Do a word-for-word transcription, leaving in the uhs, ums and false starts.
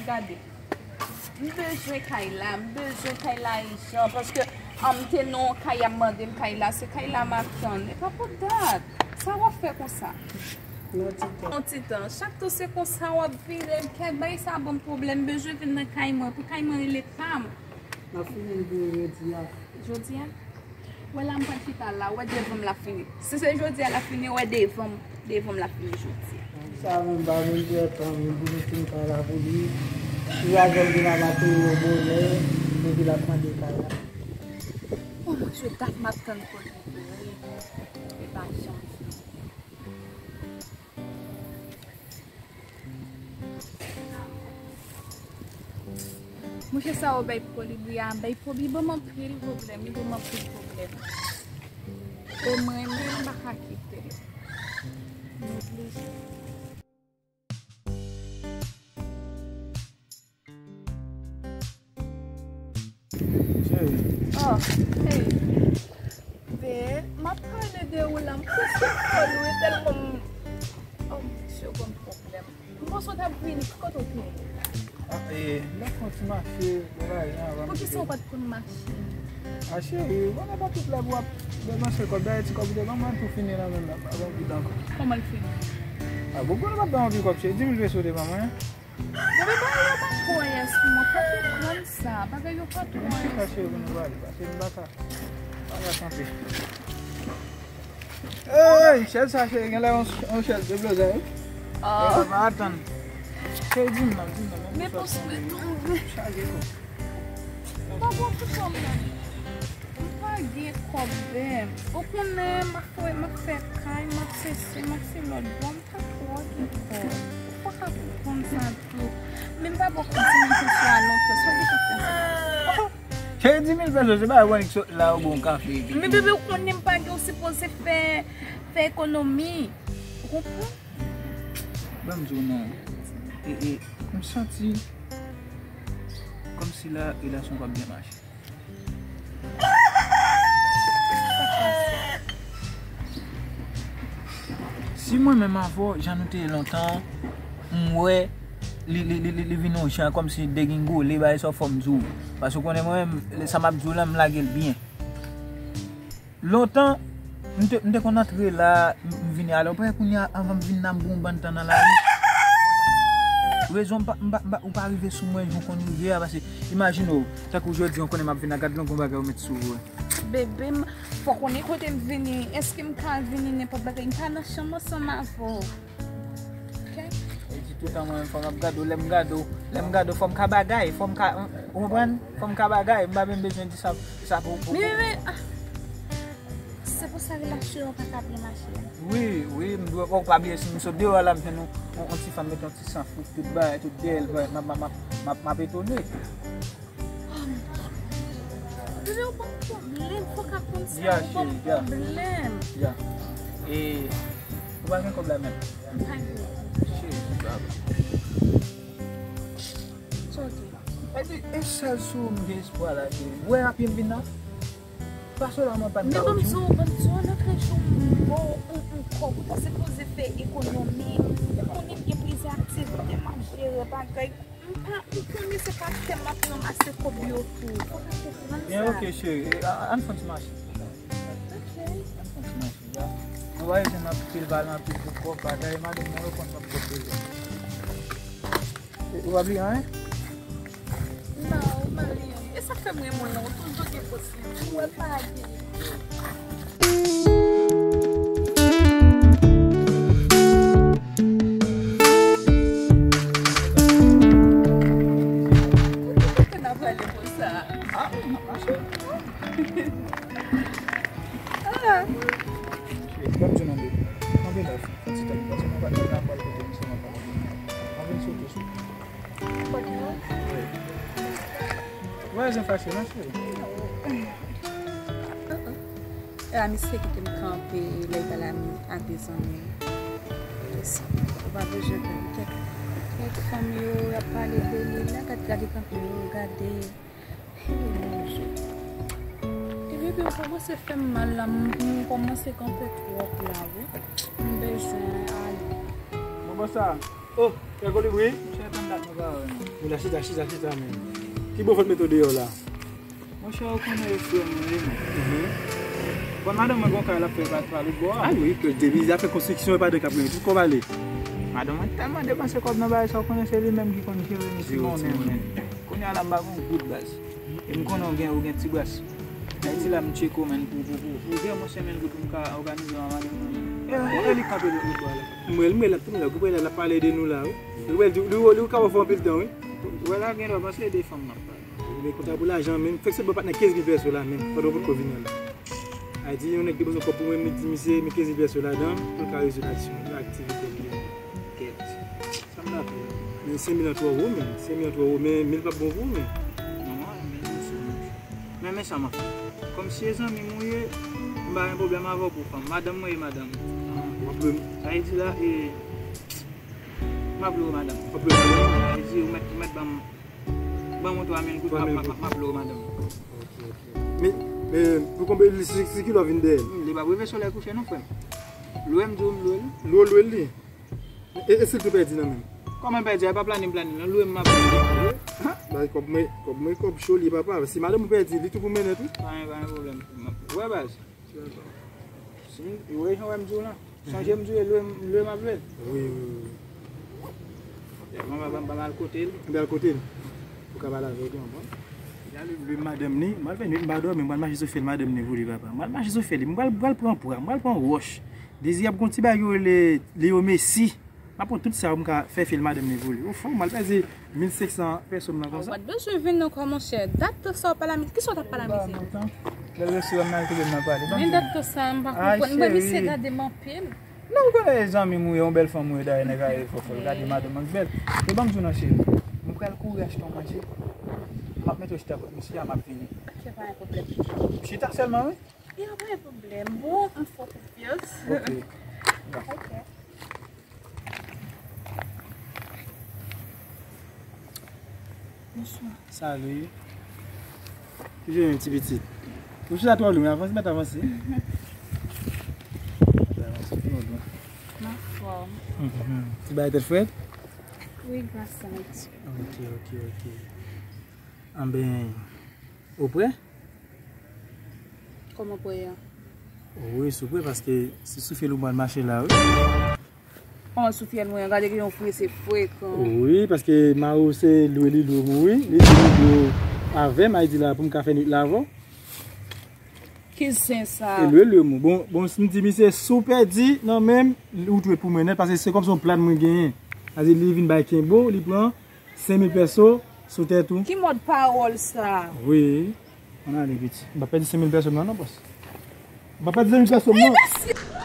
Gade, m bezwen kay la, m bezwen kay la ijan, paske an m te nan yon kay, y ap mande m kay la, se kay la m ap tann. E pa pou dat. Sa w ap fè konsa? Yon ti tan. Yon ti tan. Chak tan se konsa w ap vire, m kèt, bagay sa ban m pwoblèm, m bezwen vin nan kay mwen, pou kay mwen rele pa m. M ap fini l pou ou jodi a. Jodi a? Wè la m pral chita la, wè devan m la fini. Si se jodi a la fini, wè devan m, devan m la fini jodi a. Sa menm pa vin pran tan menm pou nou fin kay la pou li. Li a janm vin a maten yo bonè, epi l ap mande kay la. Oh mon Dieu, dat m ap tann pou li vre. E pa janm vini. Monchè, sa yo bay pou Kolibri a, bay pou li ban m anpil pwoblèm, li ban m anpil pwoblèm. E mwen menm, m pa ka kite l. M oblije. Cheri. Oh, hey. Ben, m ap pale de ou la, m prese kòl ou, e tèlman m, oh, Bondye, ban m pwoblèm. M panse w t ap vini, ki kote w te ye? Ah, e, m t ap fè yon ti mache, de la, avan m kite. Poukisa w pa t konn mache? Ah, cheri, ou konnen pa tout lè pou w ap depanse kòb, dayè ti kòb ou te ban mwen tou fini nan men m, m pa gen anpil ankò. Kòman l fini? Ah, bon, konnen m ap bay anpil kòb, cheri, di mil peso ou te ban mwen. Bebe, bagay yo pa twò yès pou mwen. Pa konprann sa. Bagay yo pa twò yès pou mwen. Chita, cheri, pou nou pale, paske m pa ka, pa ka kanpe. Ey, chèz sa, cheri, genlè yon, yon chèz de blozay, wi. Oh. E, pa atann. Cheri, di m non, di m non, men pou sòti tonbe. Chaje kou. Pa bon pou sa, mwen. M pa gen kòb, Ben. Ou konnen, m ap fè, m ap fè kay, m ap fè se, m ap fè lòt bò, m pa twò gen kòb. Ou pa ka konprann sa tou. Men m pa bò kote m te sou a lontan, sa w gentan fè sa. Cheri, di mil peso, se pa iwonik sot la, ou bon kafe epi. Men bebe, ou konnen m pa gen, ou sipoze fè, fè ekonomi. Ou konprann? Ban m di w non. E, e, m santi kòmsi la, relasyon p ap byen mache. Si mwen menm avè w, jan nou te ye lontan, m wè li, li, li, li, li vin yon jan kòmsi degingole, bagay sa w fò m di w. Paske w konnen mwen menm, sa m ap di w la, m lage l byen. Lontan, m te, m te konn antre la, m, m vini alè. Ou pa wè kounye a, anvan m vin la, m gen yon bann tan nan lari. Rezon m pa, m pa, m pa, ou pa rive sou mwen jan w konn rive a, paske imajine w, tankou jodi a, w konnen m ap vin la, gad longon bagay ou met sou ou a. Bebe, m, fò w konnen kote m vini. Èske m ka vini nenpòt bagay? M pa nan chanm ansanm avè w. Ok. E di toutan mwen menm fò m ap gade w, lè m gade w, lè m gade w, fò m ka bagay, fò m ka, ou konprann? Fò m ka bagay, m pa menm bezwen di sa, sa pou, pou, men, pou men, men, ah, se pou sa relasyon an pa ka byen mache. Wi, wi, m dwe, fò w pa bliye si m sot deyò a la, m jwenn yon, yon, yon ti fanm met yon ti san fout, tout bagay, tout bèl, m ap, m ap, m ap, m ap, m ap etone. Bebe, ou ban m pwoblèm, fòk ap konn sa, ya, ou ban m cheri, ya, pwoblèm. Ya. E, ou pa gen kòb la menm? M pa gen. Cheri, se pa bon. It's ok. Epi, e sèl sou ou m gen espwa la, cheri. Ou wè a pye m vin la? Pase la, mwen pa n kawoutchou. Men ban m di w, ban m di w, lòt jou m ba w yon, yon kòb, ou ta sipoze fè ekonomi. Ou konnen m gen plizyè aktivite m ap jere, bagay. M pa, m konnen se pa tè m ap ranmase kòb yo tou. Fòk ou konprann sa. Byen, ok, cheri. E, a, ann fè yon ti mache. Ok. Ann fè yon ti mache, ya. Nou pa bezwen nan pil pale anpil pou kòb, bagay, madanm mwen yo konn sa m pot bezwen. E, ou pa bliye anyen? Non, ou pa bliye anyen. E sa k fè m renmen w lan, ou toujou gen posiblite. Ou wè pa gen. Kote n ap prale konsa? Ah, n ap mache. Ah. Cheri, ban m di w non, baby. Kanpe la, fè ti tan, paske mwen pa t nan pral kote misye nan pale. Ann vin sou tou sou. Wi. Vwazen fache non, cheri. E a misye kite m kanpe lè l pale a de zanmi. Ou pa bezwen pè. Kèk, kèk fanm yo, y ap pale de li la, gad, gade kanpe yo, gade. Hey, Bondye. E bebe, ou kòmanse fè m mal la, m, m kòmanse kanpe twòp la, wi. M bezwen ale. Bon, bon sa. Oh, Pè Kolibri. Monchè, tann dat. Moun la chita, chita, chita, men. Ki bò fòt mete w deyò la? Monchè, ou konnen e frè mwen ye, men. Bon, madanm mwen gon kay l ap fè pa, pa lòt bò a. A wi, ke depi zafè konstriksyon, e pa de k ap gen tout kòb ale. Madanm mwen tèlman depanse kòb nan bagay sa, ou konnen se li menm ki konn jere m si monnen, men. Kounye a la, m pa gon goud baz. E m konnen ou gen, ou gen ti bras. Ayiti la, m tcheke w, men, pou, pou, pou, pou vrèman se men pou m ka òganize yon madanm mwen. E, e li kanpe lòt bò a la. M wè l, m wè l ap tounen la, goumen la, l ap pale de nou la, wi. Li wè l di, li, li, li ka wè fè anpil tan, wi. Wè la, gen lè w panse de fanm m ap pale. Men konta pou lajan, men fèk se bon patnè kenz mil pèso la, men, pandan w potko vini la. A di, yon nèg te bezwen kòb pou mwen, li di misye, men kenz mil pèso ladan, pou l ka rezoud aksyon, aktivite li yo. Kèt. Sa m ta fè la? Men senk mil an twò wo, men. Senk mil an twò wo, men mil p ap bon pou ou, men. Non, men, men, men, men, men sa m ap fè. Kòm si e zanmi m ou ye, m pa gen pwoblèm avè w pou fanm. Madanm mwen e madanm ou. W ap lwe m? Sa vle di la, e, m ap lwe w madanm. W ap lwe m madanm? Sa vle di ou mèt, ou mèt ban m, ban m yon twa mil goud, m ap, m ap, m ap lwe w madanm. Ok, ok. Men, men, pou konbyen, li, si, si ki lè w vin dèyè l? Hmm, li p ap rive solèy kouche non, frè m. Lwe m di w m lwe l. Lwe w lwe l li? E, e si l tou pèdi nan men m? Kòman pèdi? A pa plane m plane non, lwe m m ap lwe l. Bay kòb mwen, kòb mwen, kòb cho li papa. Si madanm ou pèdi, li tou pou mennen tou. Pa gen, pa gen pwoblèm. Ou wè baz? Si, ou wè jan wè m di w lan. Sonje m di w lwe m, lwe m ap lwe l. Wi, wi, wi. Ban m, ban m, ban m al kote l. Ou al kote l? Ou ka pale avè l, konprann? Li al lwe madanm ni, m al fè nwit m pa dòmi, m pral mache sou fyèl madanm ni pou li papa. M pral mache sou fyèl li, m pral, pral pran pwa, m pral pran wòch. Dezi ap gon ti bagay yo rele Leo Messi. M ap pran tout sa pou m ka fè fyèl madanm ni pou li. Ou fou, m al pèdi mil senk san pèso m nan konsa. Ou pa t bezwen vin ankò, monchè. Dat sa w pa la, kisa w t ap pale a misye? Lè l resi wè m nan, l touve m nan pale. Men dat sa, m pa konprann. Mwen, misye gade m anpil. Non, ou konnen e zanmi m ou ye, yon bèl fanm ou ye, dayè nèg a ye fò fò l gade madanm an bèl. E ban m di w non cheri, m pral kouri achte yon manje. M ap mete w chita kot misye a, m ap vini. Ok, pa gen pwoblèm. Chita sèlman, wi. Ya, pa gen pwoblèm. Bon, m fè w konfyans. Ok. Ok. Bonswa. Salut. Ki jan w ye, ti pitit? Ou chita twò lwen, avanse, mèt avanse. Mèt avanse, twò lwen. M anfòm. Mhm. Ti bagay tèt frèt? Wi, gras a Bondye. Ok, ok, ok. Anben, ou prè? Kòman prè a? Wi, si w prè, paske se sou fyèl ou pral mache la, wi. An sou fyèl mwen an, gade ki yon prese frekan. Wi, paske mari w se lwe li lwe m wi. Li di li lwe w avè m, a di la pou m ka fè nwit la avè w. Ki zen sa? E lwe lwe m. Bon, bon, si m di misye si w pèdi nan men m, ou tou pou mwen nèt, paske se kòmsi yon plan mwen genyen. Sa di li vin bay kenbo, li pran senk mil pèso sou tèt ou. Ki mòd pawòl sa? Wi. Ann ale piti. M pa pèdi senk mil pèso m nan non, bòs. M pa pèdi senk mil pèso m nan.